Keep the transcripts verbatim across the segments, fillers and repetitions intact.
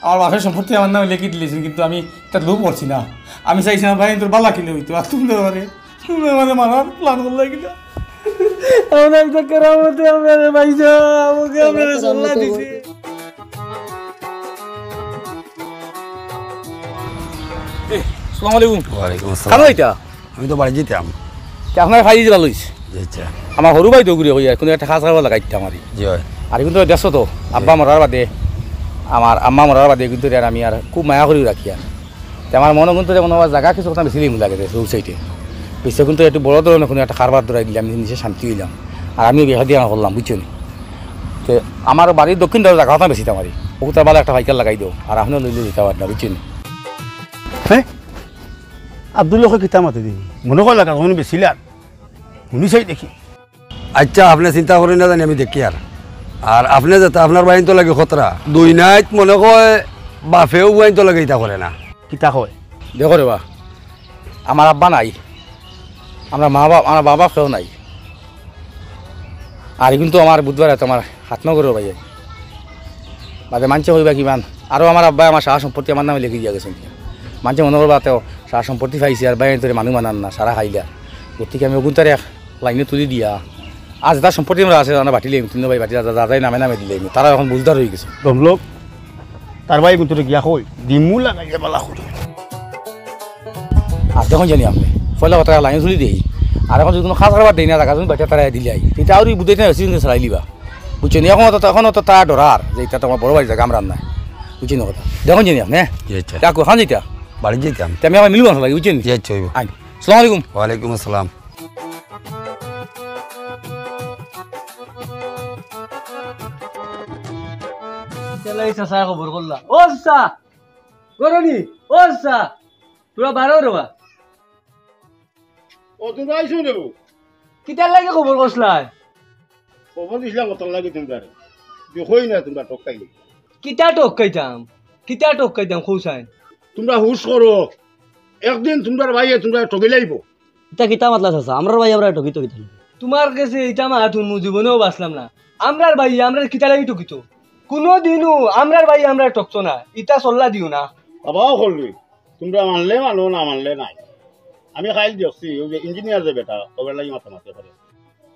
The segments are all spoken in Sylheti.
আমার বাপের সম্পত্তি আমার নামে লেখি দিলেছেন, কিন্তু আমি তার লোভ করছি না। আমি চাইছি আমার ভাইয়াইন্তর বালা কিলা অইতো, আর তুমি তো আমারে, তুমি আমারে মারার প্ল্যান করলা কিলা? আমার একটা কেরামতে আপনারে পাইছো, আমাকে আপনারে সল্লা দিছে। এ, আসসালামু আলাইকুম। ওয়ালাইকুম আসসালাম। খানো এটা? আমি তো বাড়ি যেতাম। তে আপনার খাই দিতে ভালো হইছে। জি, আচ্ছা। আমার হরু ভাই তো ঘুরে হইয়া, কিন্তু একটা খাস খাবার লাগাইতে আমারই। জি, হয়। আর কিন্তু দেখছো তো, আব্বা মরার বাদে, আমার আম্মা মরার বাদে কিন্তু এর আমি আর খুব মায়া করি রাখি আর। তে আমার মনে কিন্তু মনে হয় জায়গা কিছু কথা বেশি লিমু লাগে রে, রোড সাইডে। বেশি কিন্তু একটু বড় ধরনের কোনো একটা কারবার ধরাই দিলে আমি নিজে শান্তি হইলাম। আর আমিও বিয়া দিয়ে করলাম, বুঝছো নি? তে আমার বাড়ির দক্ষিণ ধারে জায়গা কথা বেশি তো আমারই। ওটা ভালো একটা পাইকার লাগাই দেও, আর আপনিও লইলে দিতে পারেন না, বুঝছো নি? হ্যাঁ? আব্দুল হকে কিতা মাতে দিন? মনে কয় লাগা, তখন বেশি লাগ। হুনি চাই দেখি। আচ্ছা, আপনে চিন্তা করি না জানি, আমি দেখি আর। আর আপনে যেতা আপনার ভাইয়াইন্তর লাগি খতরা। দুই নাইত মনে কয় বাপেও ভাইয়াইন্তর লাগি ইতা করে না। কিতা কয়? দেখো রে বা, আমার আব্বা নাই। আমরা মা বাপ, আমার বাবা কেউ নাই। আর কিন্তু আমার বুধবার রাতে আমার হাত না করো ভাইয়া। বাদে মানষে কইবা কিমান? আরও আমার আব্বায় আমার সারা সম্পত্তি আমার নামে লেখি দিয়া গেছেন। মানষে মনে করবা তেও সারা সম্পত্তি পাইছে আর ভাইয়াইন্তরে মানুষ মানার না, সারা খাইলা। গতিকে আমি অগুইন্তরে এক লাইনে তুলি দিয়া, আর যেতা সম্পত্তি আমরা আছে, আমরা বাটিলে, তিন ভাই বাটিলে, দাদাই নামে নামে দিলে, তারা এখন বুঝদার হয়ে গেছে। দমলক, তার ভাই কিন্তু গিয়া কই, দিমু লাগাইয়া বালা করি। আর দেখুন জানি আপনি, পয়লা কথা লাইন তুলি দেই, আর এখন যদি কোনো খাস খাবার দেই না, টাকা যদি বাচ্চা তারা দিলাই, এটা আরই বুঝাইতে না, সিজন চালাই লিবা। বুঝছেন? এখন তো, এখন তো তা ডরার, যে এটা তো আমার বড় ভাই জায়গা, আমরা নাই। বুঝছেন কথা? দেখুন জানি আপনি, হ্যাঁ? জি, আচ্ছা। রাখো, হ্যাঁ, যেটা। বাড়ি যেতাম। তে আমি আবার মিলবো না, বুঝছেন? জি, আচ্ছা, হইব। আইন। আসসালামু আলাইকুম। ওয়ালাইকুম আসসালাম। তেলাই চাচা খবর করলা। ও চাচা, গরনি, ও চাচা, তোরা বারো রে বা। ও, তোমরা আইছো রে বউ? কিতার লাগি খবর করছলায়? খবর দিছিলাম কত লাগি তোমরা। দেখোই না তোমরা টক্কাই। কিতা টক্কাইতাম? কিতা টক্কাইতাম, কও চাইন? তোমরা হুশ করো, একদিন তোমরার ভাইয়ে তোমরা ঠগি লাইবো। ইতা কিতা মাতলা চাচা? আমরার ভাই আমরারে ঠগিতো কিতা লাগি? তোমার গেছে ইতা মাত হুনমু জীবনেও বাঁচলাম না। আমরার ভাই আমরারে কিতা লাগি ঠগিতো? কুনুদিনও আমরার ভাই আমরারে ঠগতো না। ইতা চল্লা দিও না। বাবাও করবি, তোমরা মানলে মানো, না মানলে নাই। আমি কাইল দেখছি, ওই যে ইঞ্জিনিয়ার যে বেটা, ওর লাগি মাতামাতি করে।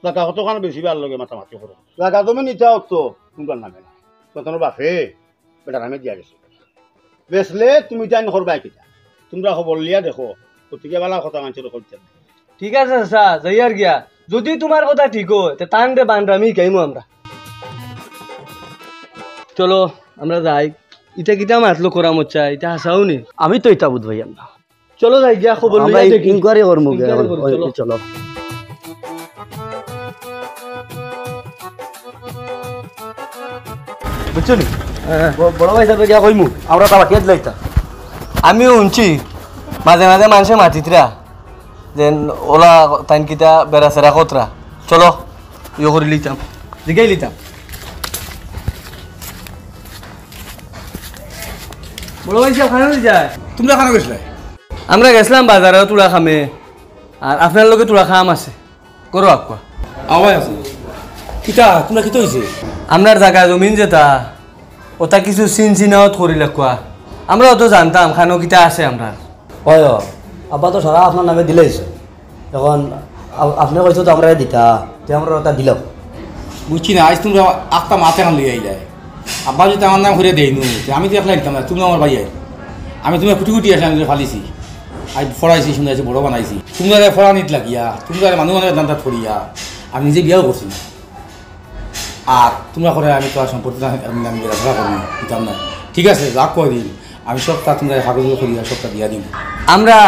জাগা কতখান বেশি বার লগে মাতামাতি করে। জাগা জমিন ইতা অত তোমরার নামে না। তোমার বাপে বেটার নামে দিয়া গেছে। বেচলে তুমি তাইন করবায় কিতা? তোমরা খবর লিয়া দেখো, গতিকে বালা কথা মানষর করতে। ঠিক আছে চাচা, যাইয়ার গিয়া। যদি তোমার কথা ঠিক হয়, তে তানরে বান্ডামি শিখাইমু আমরা। চলো, আমরা যাই। ইটা কিতা মাতলো করা মচ্চা, ইটা হাসাও নি? আমি তো ইটা বুঝবাই না। চলো যাই গিয়া খবর আমরা লইয়া দেখি। ইনকোয়ারি করমু গিয়া। ইনকোয়ারি করমু, ওই, চলো। চলো। বুঝছো নি? হ্যাঁ। ব-, বড় ভাই সাহেব গিয়া কইমু, আমরা তা বাকি আজ লইতা। আমিও হুনছি, মাঝে মাঝে মানষে মাতিতরা, যে ওলা তাইন কিতা বেড়াছেড়া কতরা। চলো, ইয়ে করি লিতাম, জিগাই লিতাম। বড় ভাই সাহেব, খানো যায়? তোমরা খানো গেছলায়? আমরা গেছলাম বাজারো তুড়া কামে, আর আপনার লগে তুড়া কাম আছে। করো আক্কা। আওয়াজ আছে। কিতা, তোমরা কিতা হইছে? আমরার জাগা জমিন যেটা, ওটা কিছু চিন চিনাওত করি লাগবা। আমরা অত জানতাম, খানো কিতা আছে আমরার। হয়, হয়। আব্বা তো সারা আপনার নামে দিলাইছে। এখন আ-, আপনে কইছো তো আমরারে দিতা, তে আমরা ওটা দিলাম। বুঝছি না, আইজ তোমরা আখতা মাতে খান লইয়া আইলায়। আব্বা যদি আমার নাম করিয়া দেইনু, তে আমি তো একলা নিতাম না, তুমি আমার ভাই আই। আমি তোমার কুটি কুটি আসে, আমি ফালিছি। আই ফড়াইছি, সুন্দর আছে, বড় বানাইছি। তোমরা ফড়ানিত লাগিয়া, তোমরা মানু মানু দান্দাত করিয়া, আমি নিজে বিয়াও করছি না। আর তোমরা করে আমি তো আর সম্পত্তি না, আমি, আমি বেড়াফেরা করি না, দিতাম না। ঠিক আছে, রাগ করে দিন, আমি সবটা তোমরা কাগজ করিয়া সবটা দিয়া দিন। আমরা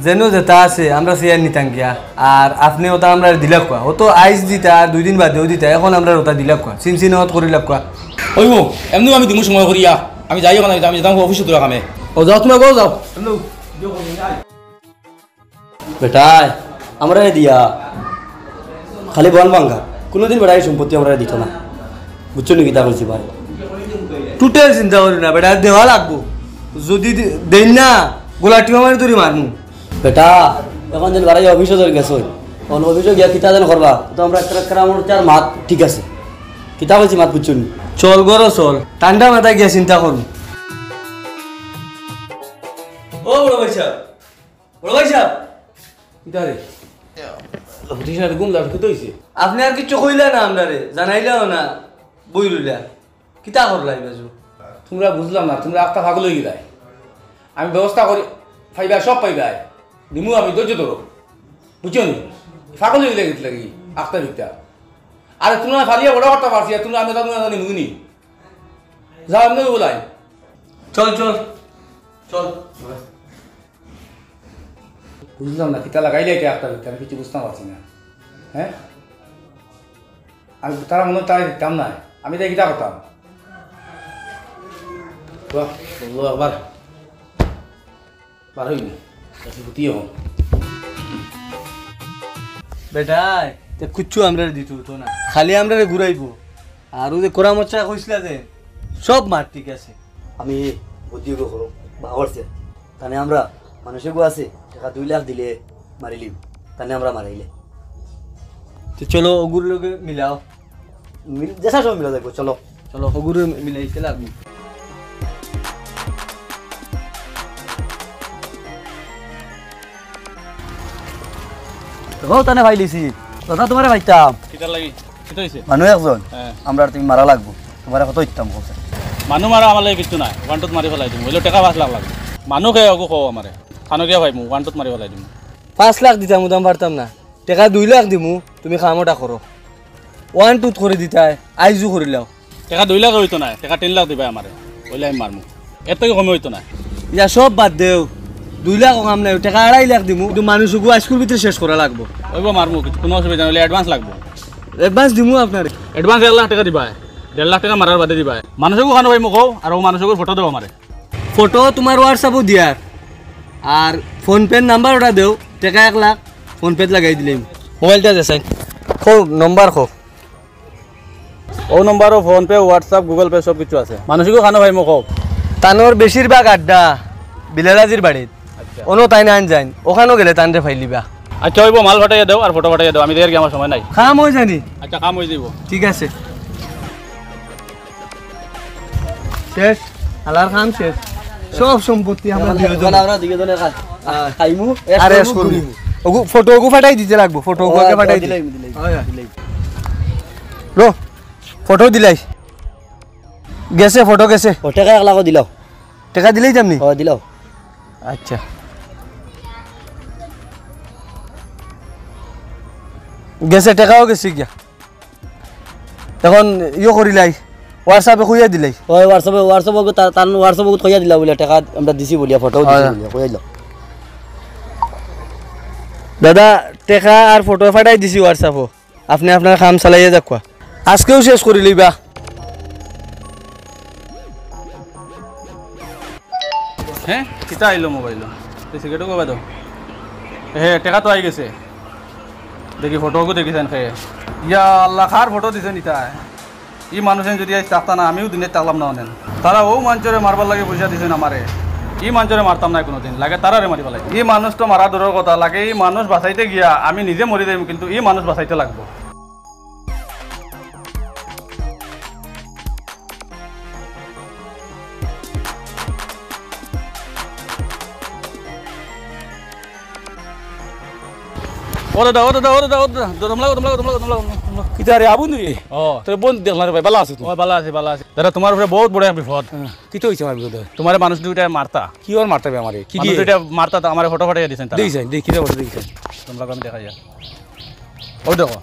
যেন যেটা আছে, আমরা চেয়ার নিতাম গিয়া। আর আপনে ওটা আমরা দিলাক কোয়া, ও তো আইজ দিতা, আর দুই দিন বাদেও দিতা, এখন আমরা ওটা দিলাক কোয়া, চিন চিন হত করি লাগ কোয়া। ওই মো, এমনিও আমি দিমু সময় করিয়া, আমি যাই ওখানে, আমি যেতাম অফিসে তোরা কামে। ও যাও, তোমরা গো যাও। বেটায়, আমরারে দিয়া খালি বন ভাঙ্গা, কুনুদিন বেটায় সম্পত্তি আমরারে দিতো না। বুঝছো নি কিতা কইছি ভাই? টোটাল চিন্তা করি না, বেটায় দেওয়া লাগবো। যদি দে-, দেইন না, গোলাটি আমার ধরি মারমু। বেটা, এখন যেন বেটায় অফিসো যেন গেছে, এখন অফিসো গিয়া কিতা যেন করবা, তো আমরা একটা, একটা আমার চার মাত ঠিক আছে। কিতা কইছি মাত বুঝছো নি? চল গরো চল, ঠান্ডা মাথায় গিয়া চিন্তা করমু। ও বড় ভাই সাহেব, বড় ভাই সাহেব। কিতা রে? উঠিস না রে, ঘুম লাগ, কিতা অইছে? আপনে আর কিচ্ছু কইলা না আমরারে, জানাইলাও না, বই রইলা। কিতা করলাই বাজু? তুমরা বুঝলাম না, তুমরা আখতা পাগল অইগেলায়। আমি ব্যবস্থা করি, পাইবায়, সব পাইবায়। নিমু আমি, ধৈর্য ধরো। বুঝছো নি? পাগল অইগেলায় কিতার লাগি, আখতা বিকতা। আরে তুমরা ফালিয়া বড় করতা পারছি, আর তুমরা আমি তার নিমু নি। যাও, এমনে বলাই। চল, চল, চল। বুঝলাম না, কিতা লাগাইলে এটা আখতা বিকতা, আমি কিছু বুঝতাম পারছি না। হ্যাঁ? আমি তারা মনে হয় তারা দিতাম না, আমি তাই কিতা করতাম? বাহ, বললো আবার। বার হইনি। দেখি, হুতি এখন। বেটায়, তে কুচ্ছু আমরারে দিতো অইতো না। খালি আমরারে ঘুরাইবো। আর অউ যে করামত চাচা কইছলা যে, সব মাত ঠিক আছে। আমি বুদ্ধি অগু করো, বা করছে। তানে আমরা মানুষ অগু আছে, টেকা দুই লাখ দিলে মারিলিম। তানে আমরা মারাইলে। তে চলো, অগুর লগে মিলাও। মিল-, যেছা সময় মিলা যাইবো, চলো। চলো, অগুরে মিলাইতে লাগবো। ও, তানে পাইলিছি। দাদা, তুমারে পাইতাম। কিতার লাগি? কিতা অইছে? মানুষ একজন। হ্যাঁ। আমরার তুমি মারা লাগবো। তুমারে কত দিতাম, কও। মানুষ মারা আমার লাগি কিচ্ছু নায়। ওয়ান টুত মারি ফালাই দিমু। অইলে টেকা পাঁচ লাখ লাগবো। মানুষ কে অগু কও আমারে। কানো গিয়া পাইমু, ওয়ান টুত মারি ফালাই দিমু। পাঁচ লাখ দিতাম, দাম পারতাম না। টেকা দুই লাখ দিমু, তুমি কামটা করো। ওয়ান টুত করি দিতায়, আইজু করিলাও। টেকা দুই লাখ অইতো নায়, টেকা তিন লাখ দিবায় আমারে, অইলে আমি মারমু। এর থাকি কমে অইতো নায়। ইয়া সব বাদ দেও, দুই লাখ কাম নাই, টেকা আড়াই লাখ দিমু, কিন্তু মানুষ অগু আইজকুর ভিতরে শেষ করা লাগবো। অইবো, মারমু, কুনু অসুবিধা নাই, অইলে advance লাগবো। Advance দিমু আপনারে। Advance এক লাখ টেকা দিবায়, দেড় লাখ টেকা মারার বাদে দিবায়। মানুষ অগু কানো পাইমু কও, আর অউ মানুষ অগুর ফটো দেও আমারে। ফটো তুমার WhatsApp-ও দিয়ার, আর PhonePe-র নাম্বার ওটা দেও, টেকা এক লাখ PhonePe-ত লাগাই দিলাইমু। মোবাইলটা দে চাই। কও, নম্বর কও। অউ নম্বরো PhonePe, WhatsApp, Google Pay সব কিছু আছে। মানুষ অগু কানো পাইমু কও। তানর বেশিরভাগ আড্ডা বিলালাজির বাড়িত। আচ্ছা। অনো তাইন আইন যাইন, অখানো গেলে তানরে পাইলিবা। আচ্ছা, অইবো, মাল পাঠাইয়া দেও আর ফটো পাঠাইয়া দেও, আমি যাইয়ার গি, আমার সময় নাই। কাম অই যায়নি? আচ্ছা, কাম অই যাইবো। ঠিক আছে। শেষ, হালার কাম শেষ। সব সম্পত্তি আমরা এখন, দুইজন। এখন আমরা দুইজনে খা-, হ্যাঁ। খাইমু, আর এশ করমু। অগু, ফটো অগু পাঠাই দিতে লাগবো, ফটো অগু আগে পাঠাই দিতে। দিলাই, দিলাই, হয়, হয়। দিলাই। লো, ফটো দিলাই। গেছে, ফটো গেছে। ও, টেকা এক লাখও দিলাও। টেকা দিলাইতাম নি? ও, দিলাও। আচ্ছা। গেছে, টেকাও গেছে গিয়া। এখন ইয়ে করিলাই, WhatsApp-এ কইয়া দিলাই। ওই WhatsApp-এ, WhatsApp-এ তা-, তান WhatsApp-এ কইয়া দিলা বুলে, টেকা আমরা দিছি বুলিয়া, ফটো দিছি হয়। বুলিয়া, কইয়া দিলা। দাদা, টেকা আর ফটো পাঠাই দিছি WhatsApp-ও। আপনে আপনার কাম চালাইয়া যাউক্কা। আজকেউ শেষ করি লইবা। হ্যাঁ, কিতা আইলো মোবাইলো? এই সিগারেটও কবা দাও। হে, টেকা তো আই গেছে। দেখি ফটোগু দেখি চাইন খে। ইয়া আল্লাহ, কার ফটো দিছে নিতায়? ই মানুষ যদি আইজ থাকতা না, আমিও দুনিয়াত থাকলাম না অনেন। তারা অউ মানষরে মারবার লাগি পয়সা দিছইন আমারে। ই মানষরে মারতাম নায় কুনুদিন, লাগে তারারে মারি ফালাই। ই মানুষ তো মারা দূরর কথা, লাগে ই মানুষ বাঁচাইতে গিয়া আমি নিজে মরি যাইমু, কিন্তু ই মানুষ বাঁচাইতে লাগবো। ও দাদা, ও দাদা, ও দাদা, ও দাদা, দমলাও, দমলাও, দমলাও, দমলাও, দমলাও। কিতা রে, আবু নি? ও। তোর বন্ধু দেখলাম রে ভাই, ভালা আছো তুমি? ও, ভালা আছি, ভালা আছি। দাদা, তুমার উপরে বউত বড় এক বিপদ। হ্যাঁ, কিতা অইছে আমার বিপদে? তুমারে মানুষ দুইটায় মারতা। কিওর মারতা বে আমারে? কি মানুষ দিয়ে? দুইটায় মারতা, তো আমারে ফটো পাঠাইয়া দিছইন তারা। দেখি চাইন, দেখি, কিতা ফটো দেখি চাইন। দমলাও আমি দেখাইয়ার। অউ দেখো।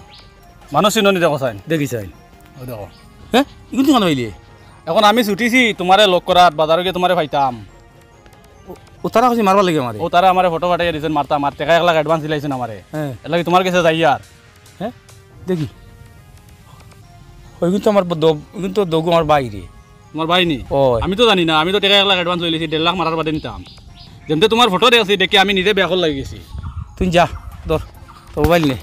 মানুষ চিনো নি দেখো চাইন। দেখি চাইন। অউ দেখো। হ্যাঁ? ইগুন তো কানো পাইলে? এখন আমি ছুটিছি, তুমারে লগ করাত, বাজারো গিয়া তুমারে পাইতাম। ও, ও তারা কইছে মারবার লাগি আমারে। ও তারা আমারে ফটো পাঠাইয়া দিছইন, মারতা, আমার টেকা এক লাখ advance দিলাইছইন আমারে। হ্যাঁ। এর লাগি তুমার গেছে যাইয়ার। হ্যাঁ? দেখি। ওইগুন তো আমার ব-, দ-, ওইগুন তো দগু আমার ভাই রে। তুমার ভাই নি? ওই। আমি তো জানি না, আমি তো টেকা এক লাখ advance লইলিছি, দেড় লাখ মারার বাদে নিতাম। যেমতে তুমার ফটো দেখছি, দেখি আমি নিজে বেয়াকল লাগি গেছি। তুই যা, ধর, তোর মোবাইল নে।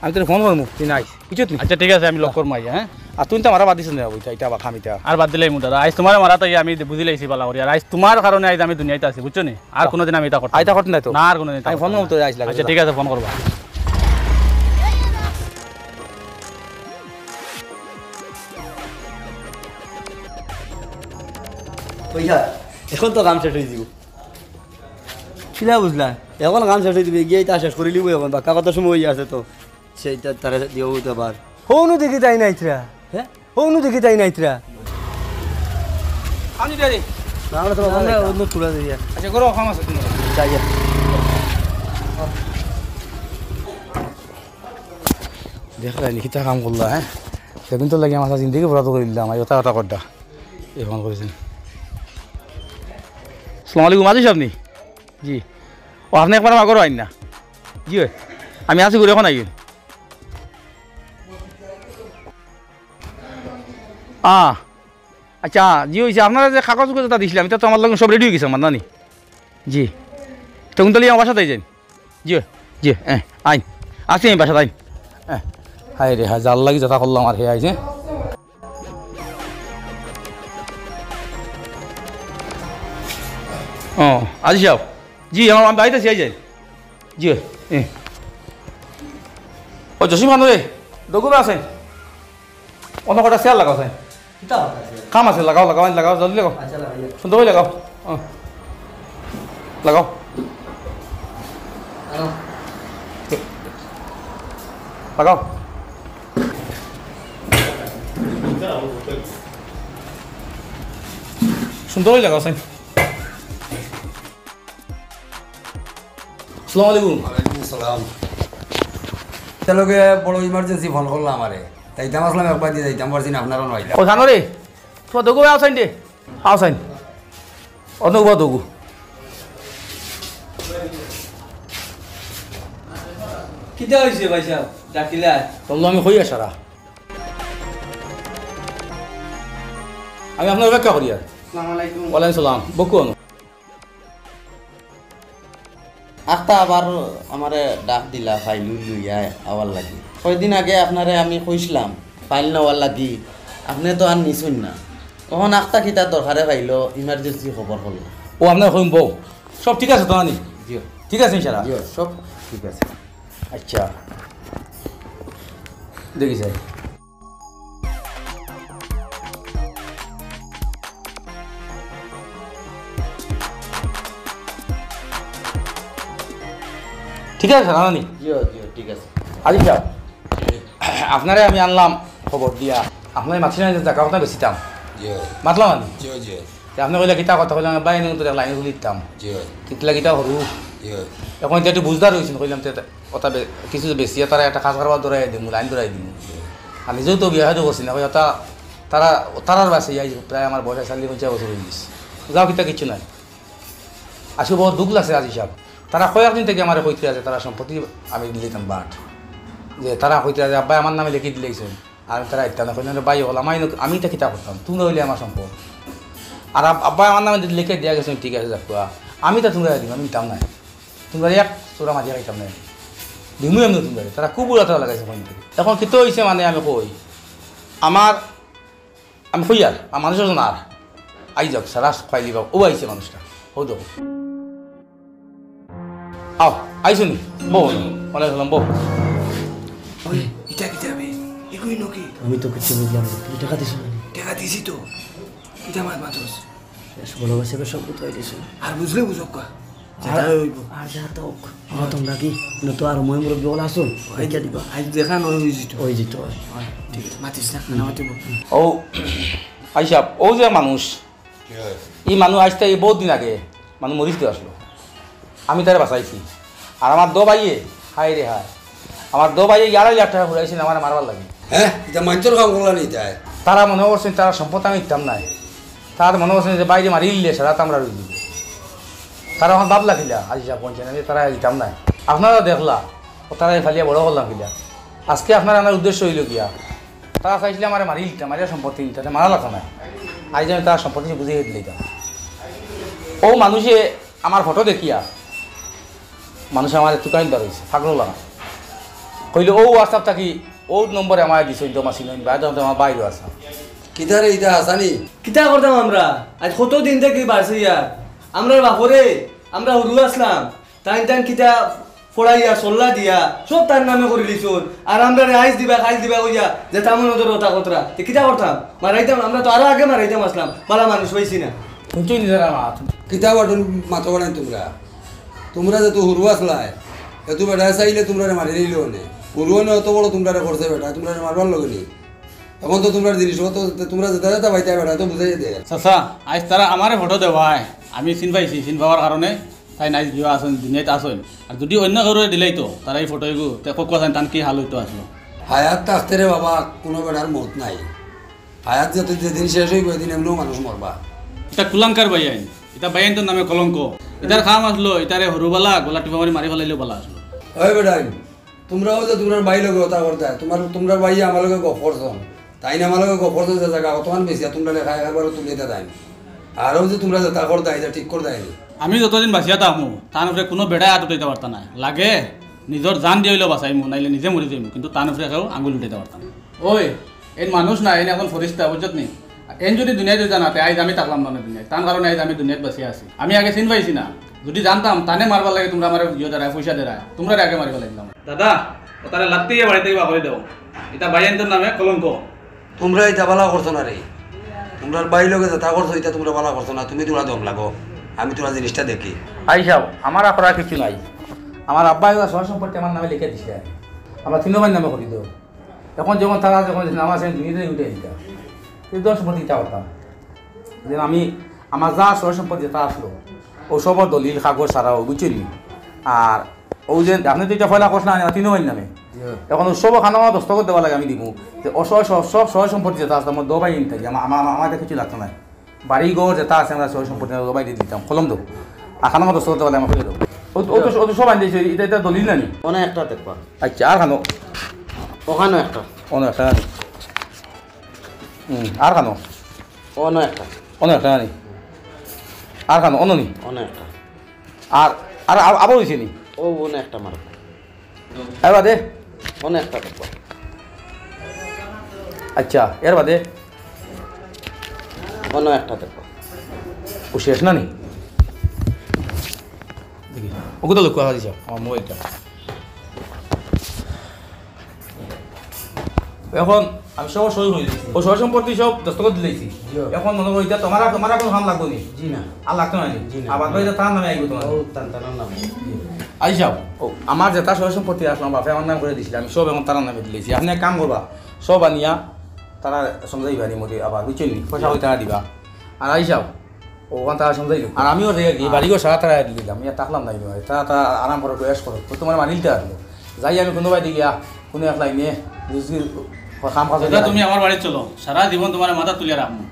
আমি তোরে ফোন করমু, তুই নাই। বুঝছত নি? আচ্ছা, ঠিক আছে, আমি লগ করমু আইয়া, হ্যাঁ? আর তুই তো আমারে বাদ দিছস না, ইটা, ইটা আবার খামিটা। আর বাদ দিলাইমু দাদা, আইজ তুমারে মারাত আইয়া আমি বুঝিলাইছি ভালা করি। আর আইজ তুমার কারণে আইজ আমি দুনিয়াত আছি, বুঝছো নি? আর কুনুদিন আমি ইটা করতাম না। ইটা করতে নাই তো। না, আর কুনুদিন ইটা আমি ফোন করতাম না। করমু, তুই আইস লাগে। আচ্ছা, ঠিক আছে, ফোন করবা। ওই যা, এখন তো কাম শেষ অই যিবো। কিলা বুঝলা? এখন কাম শেষ অই দিবো, গিয়া ইতা শেষ করিলিমু এখন, বাক্কা কত সময় অই আছে তো। সেইটা তারা দিও তো আবার। হউনু দেখি তাইন আইতরা। হ্যাঁ? হউনু দেখি তাইন আইতরা। আমি দেরি। না, আমরা তো আমরা অন্য তুলা দিয়া। আচ্ছা, করো, কাম আছে তুমি। যাই। দেখলায়নি, কিতা কাম করলা, হ্যাঁ? সেদিন তো লাগি আমার জিন্দেগি বরবাদ করি দিলাম, আই ওটা ওটা করডা। এই ফোন করেছেন। আসসালামু আলাইকুম, আজি সাহেব নি? জি। ও, আপনে একবার আমার ঘরো আইন না। জি অয়। আমি আছি ঘরো, এখন আইন। আ, আচ্ছা, জি অইছে, আপনারে যে কাগজ উগজ যেটা দিছিলাম, ইটা তো আমার লগে সব রেডি অই গেছে আমার, না নি? জি। তখন তাইলে আমার বাসাত আইন। জি, জি, এ, আইন। আছি আমি বাসাত, আইন। এ, হায় রে হায়, যার লাগি যেটা করলাম আর হে আইছে। ও, আজি সাহেব। জি, আমার, আমি বাড়িত আছি, আইন। জি, এ। ও জসিম খান রে, দগু বা আছে? অন্য কটা চেয়ার লাগাও, স্যার। কিতা কথা আছে? কাম আছে, লাগাও, লাগাও, লাগাও, জলদি লাগাও। আচ্ছা, লাগাই। সুন্দর করি লাগাও। ও। লাগাও। আনো। লাগাও। সুন্দর করি লাগাও, স্যার। আসসালামু আলাইকুম। ওয়ালাইকুম আসসালাম। তে লগে বড় ইমার্জেন্সি ফোন করলা আমারে। তাইতাম আছলাম একবার দিয়া যাইতাম পারছি না, আপনারাও আইলা। ও জানো রে, তোমার দগু আছইন রে। আছইন। অত উবা দগু। কিতা অইছে ভাই সাহেব? ডাকিলা? বললো আমি কই আসারা। আমি আপনার অপেক্ষা করি আর। আসসালামু আলাইকুম। ওয়ালাইকুম সালাম। বকু আনো। আখতা আবার আমারে ডাক দিলা ফাইল লইয়া আওয়ার লাগি। কয়দিন আগে আপনারে আমি কইছলাম ফাইল নেওয়ার লাগি, আপনে তো আর নিছইন না। অখন আখতা কিতা দরকারে ফাইল ইমার্জেন্সি খবর করলা। ও আপনার কইম বউ, সব ঠিক আছে তো আনি? জি। ঠিক আছে ইনশাআল্লাহ? জি, সব ঠিক আছে। আচ্ছা। দেখি স্যার। ঠিক আছে, স্যার, আনানি। জি, জি, ঠিক আছে। আজিজ সাহেব, আপনারে আমি আনলাম খবর দিয়া, আপনারে মাতিছিলাম যে জাগা অখান বেচিতাম। জি। মাতলাম আমি। জি, জি। তে আপনে কইলা, "কিতা কথা?" কইলাম, "ভাই, এনে তো লাইন খুলি দিতাম।" জি। কিতলা কিতা করু? জি। এখন ইতা একটু বুঝদার অইছইন, কইলাম, "তে ওটা বে-, কিছু বেচিয়া তারা একটা কাজ কারবার ধরাই দিমু, লাইন ধরাই দিমু।" আর নিজেও তো বিয়া শাদী করছি না, কই ওটা তারা, তারার বাসে যাই প্রায় আমার বয়স চাল্লিশ পঞ্চাশ বছর অই গেছে। যাও, কিতা কিচ্ছু নাই। আসলে বড় দুখ লাগছে আজিজ সাহেব। তারা কয়েকদিন থাকি আমারে কইতরা যে তারা সম্পত্তি আমি দিলাইতাম বাট। যে তারা কইতরা যে, "আব্বায় আমার নামে লেখি দিলাইছইন।" আর আমি তারা আইতাম না, কইলাম, "রে ভাই, অকল আমি, আমি ইতা কিতা করতাম? তুমরা অইলে আমার সম্পদ।" আর আব-, আব্বায় আমার নামে যদি লেখি দিয়া গেছইন, ঠিক আছে, যাউক্কা। আমি তা তুমরারে দিমু, আমি নিতাম নায়। তুমরারে এক চড় মারিয়া খাইতাম নায়। দিমু এমনে তুমরারে। তারা খুব উড়াতাড়া লাগাইছে কইন থাকি। এখন কিতা অইছে মানে আমি কই, আমার আমি কইয়ার, আর মানুষ একজন আর। আই যাউক, সারা খাইলিবা, ও আইছে মানুষটা। ও দেখো। আও, আইছো নি? বও, ওয়ালাইকুম সালাম, বও। ওই, ইটা কিতা বে? এগুই নাকি? আমি তো কিচ্ছু বুঝলাম না। তুমি টেকা দিছো না নি? টেকা দিছি তো। ইটা মাত মাতস। শেষ বড় ভাই সাহেবের সব কথা হয়ে গেছে। আর বুঝলে বুঝউক্কা। যেটা আর, অইবো। আর যা তো হোক। আমরা তো লাগি, না তো আর ময় মুরব্বি অকল আছইন। আইজ দেখিয়া দিবা। আইজ দেখা নয়, অই যিতো। অই যিতো। অয়, ঠিক আছে। মাতিস না, না মাতিব। ও, আইজ সাব, ও যে মানুষ, ই মানুষ আইজ থাকি বউত দিন আগে, মানুষ মরিচ দিয়া আছলো। আমি তারে বাঁচাইছি। আর আমার দো ভাইয়ে, হায় রে হায়। আমার দো ভাইয়ে ইয়ার ইয়ার টেকা ফুরাইছইন আমারে মারবার লাগি। হ্যাঁ? ইটা মাইনষর কাম করলা নি ইতায়? তারা মনে করছইন তারার সম্পদ আমি দিতাম নায়। তারা মনে করছইন যে বাইরে মারি দিলে সারা তামরা রই দিব। তারা অখন ভাবলা কিলা, আজিজ সাব কইন যে আমি তারা দিতাম নায়। আপনারা দেখলা, ও তারা ফালিয়া বড় করলাম কিলা। আজকে আপনার আমার উদ্দেশ্য অইলো গিয়া, তারা চাইছলা আমারে মারি দিতা, মারিয়া সম্পত্তি নিতা, তে মারা লাগতো নায়। আইজ আমি তারার সম্পত্তি বুঝাইয়া দিলাইতাম। ও মানুষে আমার ফটো দেখিয়া মানুষ আমারে তুকাইন বার অইছে, পাগল লাগা। কইলো, "ও WhatsApp থাকি, ও নম্বরে আমারে দিছইন, তোমার চিনইন, বাইরে তো আমার বাইরে আছে।" কিতা রে, ইটা হাছা নি? কিতা করতাম আমরা? আইজ কত দিন থাকি বাড়ছে ইয়া। আমরার বাফরে, আমরা হুরু আছলাম, তাইন তাইন কিতা ফড়াইয়া, সল্লা দিয়া, সব তার নামে করিলিছইন। আর আমরারে আইজ দিবা, কাইল দিবা কইয়া, যেতা মনো ধরো অতা করতরা। তে কিতা করতাম? মারাইতাম, আমরা তো আরো আগে মারাইতাম আছলাম, ভালা মানুষ পাইছি না। হুনছো নি তারার মাত? কিতা বাটুন মাতো বাড়াইন তুমরা? তুমরা যেহেতু হুরু আছলায়, হেতু বেটায় চাইলে তুমরারে মারি দিল অনে। হুরু অনে অত বড় তুমরারে করছে বেটায়, তুমরারে মারবার লগে নি। এখন তো তুমরার জিনিস, ও তো তুমরা যেতা যেতা পাইতায় বেটায় তো বুঝাইয়া দেয়। চাচা, আইজ তারা আমারে ফটো দেওয়ায়, আমি চিন পাইছি, চিন পাওয়ার কারণে তাইন আইজ জিও আছইন, দুনিয়াত আছইন। আর যুদি অইন্য কেউরে দিলাইতো, তারা ই ফটো এগু, তে কউক্কা চাইন তান কি হাল অইতো আছলো। হায়াত থাকতে রে বাবা, কুনু বেটার মউত নাই। হায়াত যত, যেদিন শেষ অইবো, এদিন এমনেউ মানুষ মরবা। ইতা কুলাঙ্গার বাইয়াইন, ইতা বাইয়াইন্তর নামে কলঙ্ক। ইতার কাম আছলো, ইতারে হুরুবালা, গলা টিপা মারি মারি ফালাইলেউ বালা আছলো। ওই বেটাইন, তুমরাও যে তুমরার ভাই লগে কথা করতায়, তুমরার ভাইয়ে আমার লগে গফ করছইন। তাইন আমার লগে গফ করছইন যে জাগা অতখান বেচিয়া তুমরারে খায় খাইবার তুলিয়া দেইন। আরও যে তুমরা যেতা করতায়, ইতা ঠিক করতায় নি। আমি যতদিন বাচিয়া থাকমু, তান উপরে কুনু বেটায় আত উঠাইতা পারতা নায়। লাগে নিজর জান দিয়া অইলেও বাচাইমু, নাইলে নিজে মরি যাইমু, কিন্তু তান উপরে কেউ আঙ্গুল উঠাইতা পারতা নায়। ওই, এইন মানুষ না, এইন একজন ফিরিস্তা, বুঝছত নি? এইন যুদি দুনিয়াত অইতা না, তে আইজ আমি থাকলাম না দুনিয়াত। তান কারণে আইজ আমি দুনিয়াত বাচিয়া আছি। আমি আগে চিন পাইছি না, যুদি জানতাম, তানে মারবার লাগি তুমরা আমারে জিও দেরায়, পয়সা দেরায়, তুমরারে আগে মারি ফালাইতাম। দাদা, ও তারে লাত্তি দিয়া বাড়ি থাকি বার করি দেও। ইতা বাইয়াইন্তর নামে কলঙ্ক। তুমরা ইতা বালা করছো না রে। তুমরার ভাইর লগে যেতা করছো, ইতা তুমরা বালা করছো না। তুমি তুমরা দম লাগো, আমি তুমরার জিনিসটা দেখি। আইসাও, আমার আকরা কিচ্ছু নাই। আমার আব্বায় অউ সয় সম্পত্তি আমার নামে লেখিয়া দিছে। আমরা তিনো ভাইর নামে করি দেও। এখন যখন তারা যখন আমার সামনে দুনিয়া উঠে দিতা, এই দশ সম্পত্তি কিতা করতাম? যেন আমি আমার যা সয় সম্পত্তি যেতা আছলো, অউ সবর দলিল কাগজ সারা অউ, বুঝছইন নি? আর অউ যে আপনে তো ইতা পয়লা কইছলা না, আমার তিনো ভাইর নামে। জি। এখন অউ সব খানামা দস্তখত দেওয়া লাগে আমি দিমু। তে অউ সব, সব, সব সয় সম্পত্তি যেতা আছলো, আমার দো ভাই ইন থাকি, আমার, আমার, আমার, আমার ইতা কিচ্ছু লাগতো নায়। বাড়ি ঘর যেতা আছে আমরা সয় সম্পত্তি আমার দো ভাইরে দিতাম। কলম দেও। আর খানামা দস্তখত দেওয়া লাগে আমার কলম দেও। অউ, অউ তো, অউ তো সব আনি দিছে, ইতা, ইতা দলিল না নি? অনে একটা দেখবা। আচ্ছা, আর খানো? অখানো একটা। অনো একটা না নি? হুম, আর খানো? অনো একটা। অনো একটা না নি? আর খানো? অনো নি? অনো একটা। আর, আর আ-, আবার অইছে নি? অউ, অনো একটা মারো। এর বাদে? অনো একটা দেখবা। আচ্ছা, এর বাদে? অনো একটা দেখবা। অউ শেষ না নি? দেখি, অগু তো লক্ষ্য আছে, আমার মোবাইলটা। এখন আমি সব সই করি দিছি। অউ সয় সম্পত্তি সব দস্তখত দিলাইছি। জি। এখন মনে করো ইতা তুমার, তুমার কুনু কাম লাগবো নি? জি না। আর লাগতো না নি? জি না। আবার তো ইতা তার নামে আইবো তুমার। অউ তান, তার নামে। জি। আইসাও, অউ আমার যেতা সয় সম্পত্তি আছলো, বাপে আমার নাম করি দিছিল, আমি সব এখন তার নামে দিলাইছি। আপনে এক কাম করবা, সব আনিয়া তারারে সমঝাইবা নি মরি আবার, বুঝছইন নি? পয়সা অইতা দিবা। আর আইসাও, অখান তারা সমঝাইলো। আর আমিও যাই আর কি, বাড়ি ঘর সারা তারা দিলাম, ইয়া থাকলাম না, ইনো তারা, তারা আরাম করো, একটু এশ করো, তো তুমার মানিলতে আসলো। যাই আমি কুনু বাড়িত গিয়া, কুনু এক লাইনে বুঝি, কাম কাজ দাদা, তুমি আমার বাড়িত চলো, সারা জীবন তুমার মাথাত তুলিয়া রাখমু।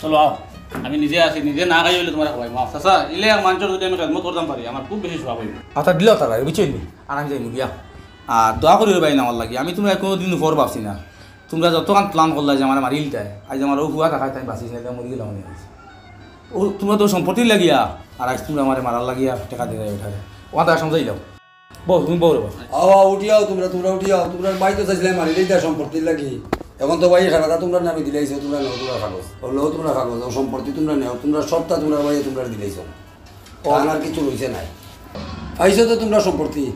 চলো আও, আমি নিজে আছি, নিজে না খাই অইলে তুমারে খাওয়াইমু। আও, চাচা, ইলা এক মানষর যুদি আমি খেদমত করতাম পারি, আমার খুব বেশি সওয়াব অইবো। আচ্ছা, দিলাও তারা, বুঝছইন নি? আর আমি যাইমু গিয়া। আর দোয়া করিও ভাই না আমার লাগি, আমি তুমরারে কুনুদিন পর ভাবছি না। তুমরা যতখান plan করলায় যে আমারে মারিলিতায়, আইজ আমার অউ ফুয়া থাকায় তাই বাঁচিছি না, তাই মরি গেলাম অনে। অউ তুমরা তো সম্পত্তির লাগিয়া, আর আইজ তুমরা আমারে মারার লাগিয়া টেকা দিলায় বেটারে। অখান তারে সমঝাইলাও। বও, তুমি বও রে বা। আও, আও, উঠি আও তুমরা, তুমরা উঠি আও। তুমরার ভাই তো চাইছিলায় মারিলিতায় সম্পত্তির লাগি। এখন তো ভাইয়ে সারাটা তুমরার নামে দিলাইছে, তুমরা নেও তুমরার কাগজ। অউ লও তুমরার কাগজ, অউ সম্পত্তি তুমরা নেও, তুমরার সবটা তুমরার ভাইয়ে তুমরারে দিলাইছে। অউ আর কিচ্ছু রইছে নায়। পাইছো তো তুমরার সম্পত্তি।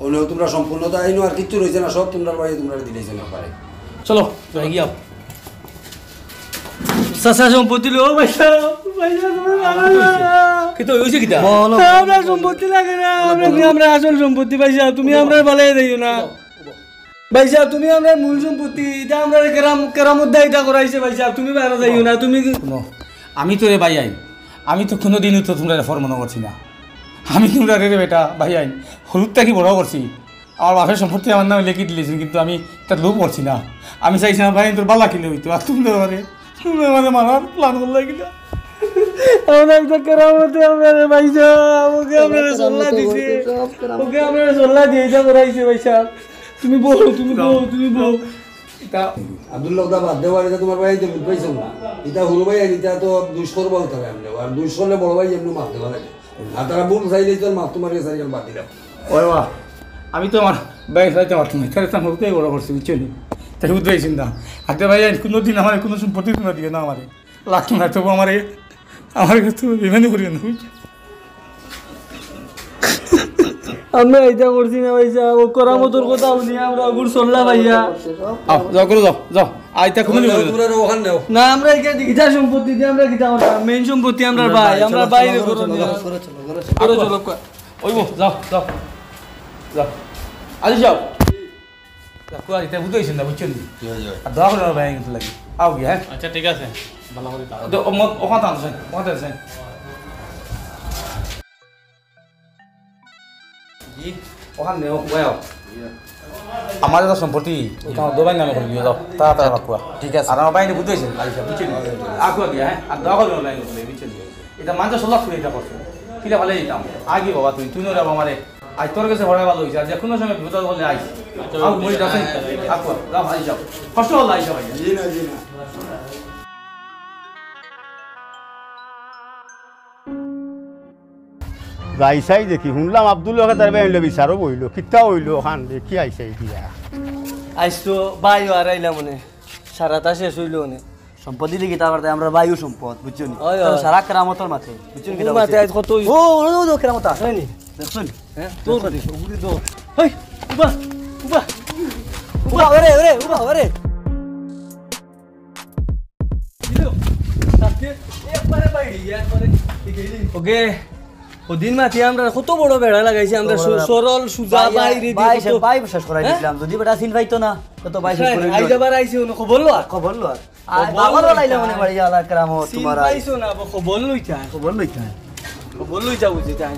অউ নেও তুমরার সম্পূর্ণতা, এইনো আর কিচ্ছু রইছে না, সব তুমরার ভাইয়ে তুমরারে দিলাইছে না পারে। চলো, যাই গিয়া। চাচা, সম্পত্তি লও, ভাইসাব, ভাইসাব, তুমি মারো না। কিতা অইছে কিতা? বলো। না, আমরার সম্পত্তি লাগে না, আমরা, আমরার আসল সম্পত্তি, ভাইসাব, তুমি আমরারে ফালাইয়া যাইও না। ভাইসাব, তুমি আমরার মূল সম্পত্তি, ইতা আমরারে কেরাম-, কেরামত দিয়া ইতা করাইছে, ভাইসাব, তুমি বাইরে যাইও না, তুমি কি- হুনো, আমি তো রে ভাইয়াইন, আমি তো কুনুদিনও তো তুমরারে পর মনো করছি না। আমি তুমরারে রে বেটা, ভাইয়াইন, হুরুত থাকি বড় করছি। আমার বাপে সম্পত্তি আমার নামে লেখি দিলাইছইন, কিন্তু আমি ইতার লোভ করছি না। আমি চাইছি না, ভাইয়াইন, তোর বালা কিলা অইতো, আর তুমরা আমারে, তুমরা আমারে মারার plan করলায় কিলা? আমরা ইতা কেরামতে আমরারে ভাইসাব, অগু আমরারে সল্লা দিছে, অগু আমরারে সল্লা দিয়া ইতা করাইছে, ভাইসাব। তুমি বও, তুমি বও, তুমি বও। ইতা আব্দুল্লাহ, ইতা বাদ দেও, আর ইতা তুমার ভাইয়াইন্তে বুঝ পাইছো না। ইতা হুরু ভাইয়াইন, ইতা তো দুষ করবা অউ তারা এমনে, আর দুষ করলে বড় ভাইয়ে এমনে মাফ দেওয়া লাগে। আর তারা ভুল চাইলেই তো মাফ তুমার গেছে, আর বাদ দিলাম। ওরে বা, আমি তো আমার ভাইরে চাইতাম পারতাম না, তারে তো আমি অতটাই বড় করছি, বুঝছো নি? তাই বুঝ পাইছি না। আচ্ছা ভাইয়াইন, কুনুদিন আমারে কুনু সম্পত্তি তুমরা দিও না আমারে। লাগতো না, তবু আমারে, আমার কাছে তুমি বেইমানি করিও না, বুঝছো? আমরা ইতা করছি না, ভাইসাব। অউ কেরামতর কথা হুনিয়া আমরা অগুর সল্লা পাইয়া। আও, যাও, ঘরো যাও, যাও। আইতা কুনু অখান নেও। না, আমরা ইতা, ইতা সম্পত্তি দিয়া আমরা কিতা করতাম? Main সম্পত্তি আমরার ভাই, আমরার ভাইরে ঘরো নিয়া। ঘরো চলো, ঘরো চলো। ঘরো চলো, কয়। ওই বো, যাও, যাও। যাও। আলি যাও। যাও, কুয়া দিতে বুঝতে হইছেন না, বুঝছেন নি? আর দোয়া করে আমার ভাই কিন্তু লাগি। আও গিয়া, হ্যাঁ? আচ্ছা, ঠিক আছে। ভালো করে থাকো। তো, ও, ম-, ওখান থাকো, ওখান থাকো। জি। ওখান নেও, ওয়াও। আমার এটা সম্পত্তি, ওটা আমার দোবাই নামে করে দিয়ে দাও। তাড়াতাড়ি রাখুয়া। ঠিক আছে। আর আমার বাইরে বুঝতে হইছেন, আইসা, বুঝছেন নি? আকুয়া গিয়া, হ্যাঁ? আর দোয়া করে আমার বাইরে বুঝছেন নি? এটা মানুষের সল্লাহ শুনে এটা করছে। কিলা ভালো দিতাম। আগে বাবা তুই, তুই নরে আমারে। আজ তোর কাছে ভরা ভালো হইছে। আর যে কোনো সময় বিপদ বলে আইস। আও, মরি যাচ্ছে। আকুয়া, যাও, আইসা। কষ্ট হল আইসা ভাই। জি না, জি না। যাই চাই দেখি, শুনলাম আব্দুল হকে তার বাইন লবি বিচারও বইল, কিতা হইল ওখান দেখি আইসাই দিয়া। আইস তো ভাইও আর আইলা মনে, সারাটা শেষ হইল মনে। সম্পত্তি দেখি তারপর তাই আমরা ভাইও সম্পদ, বুঝছো নি? ওই, তো ওই। সারা কেরামতর মাঝে, বুঝছো নি? ওর মাঝে আইস কত হইছে? ও, ও, ও, ও, কেরামত আছে। হয়নি? দেখছো নি? হ্যাঁ, তোর দেখছো নি? ওগুলি তো। হেই, উবা, উবা, উবা, ওরে, ওরে, উবা, ওরে। ওকে, ওদিন মাতি আমরা কত বড় বেড়া লাগাইছি, আমরা সু-, সরল, সুজা, ভাই, বাইরে দিয়ে ভাই, কত ভাই শেষ করাই হ্যাঁ? দিছিলাম। যদি বেটা চিন পাইতো না, তো, তো ভাই শেষ করে দিল। আইজ আবার আইছে, উনি খবর লো আর। খবর লো আর। আর খবর বাবা লো লাইলে আর। মনে বাড়ি আলা কেরামত চিন তোমার আর। পাইছো না, আবার খবর লইতা। খবর লইতা। খবর লইতা বুঝি তাই।